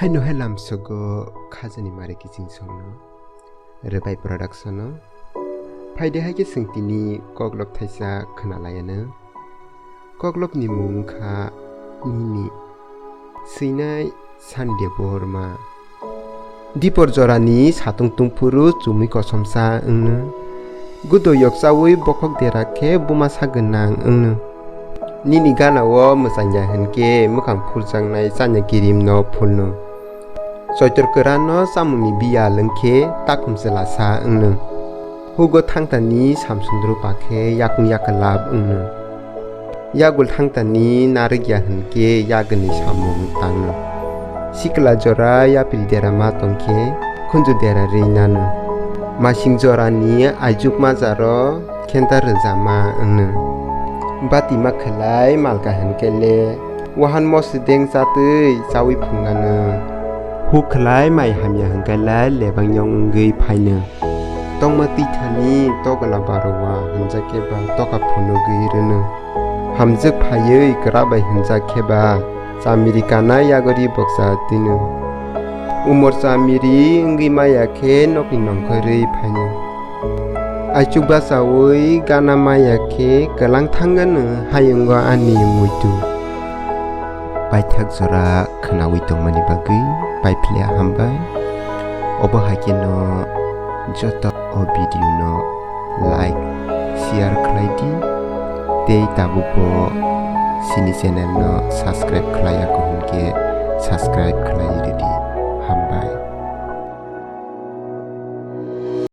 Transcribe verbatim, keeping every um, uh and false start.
Haino hai lamsogo khajani mari kiching songno Rwbai Production-o. Phaide hai khe chwng tini koklop thaisa khwnalaiano. Koklopni mung wngkha Nini. Swinai Sani Debbarma. Dipor jorani satung tungphuru chumui kosomsa wngno. Gudo yokchaui bokhok dera khe buma sa gwnang wngno. Nini gana-o mwchangya hwnkhe mwkhang phurjaknai chanya kirimno phulno. Choitor kwrano chamungni biyal wngkhe takhum chwlasa wngno. Hugo thangtani samsundru pakhe yakung yakalap wngno. Yagul thangtani narwkya hwnkhe yagwni samung tangno. Sikla jora yapri dera ma tongkhe khunju dera rwi nano. Masing jorani aijuk majaro khenta rwjama wngno. Bati ma khwlai malka hwnkhe le wahan mosideng chatwi chawi phungnano. Huk khwlai mai hamya hwnkhe le lebang yong wngwi phaino. Tongma twi thani tokla barowa hwnjakhe ba toka phunugwi rwno. Hamjwk phaiwi kwra bai hwnjakhe ba chamiri kana yagori boksa twino. Umor chamiri wngwi maya khe nokni nongkhorwi phaino. Aichuk bachaui gana maya khe kwlang thangano hayungo ani muitu. Paithak jora khwnaui tongmani bagwi paiphle hambai. Obo hai kheno joto o video no like, share khlai di. Tei tabuk bo sini channel no subscribe khlai ya ko hwnkhe subscribe khlai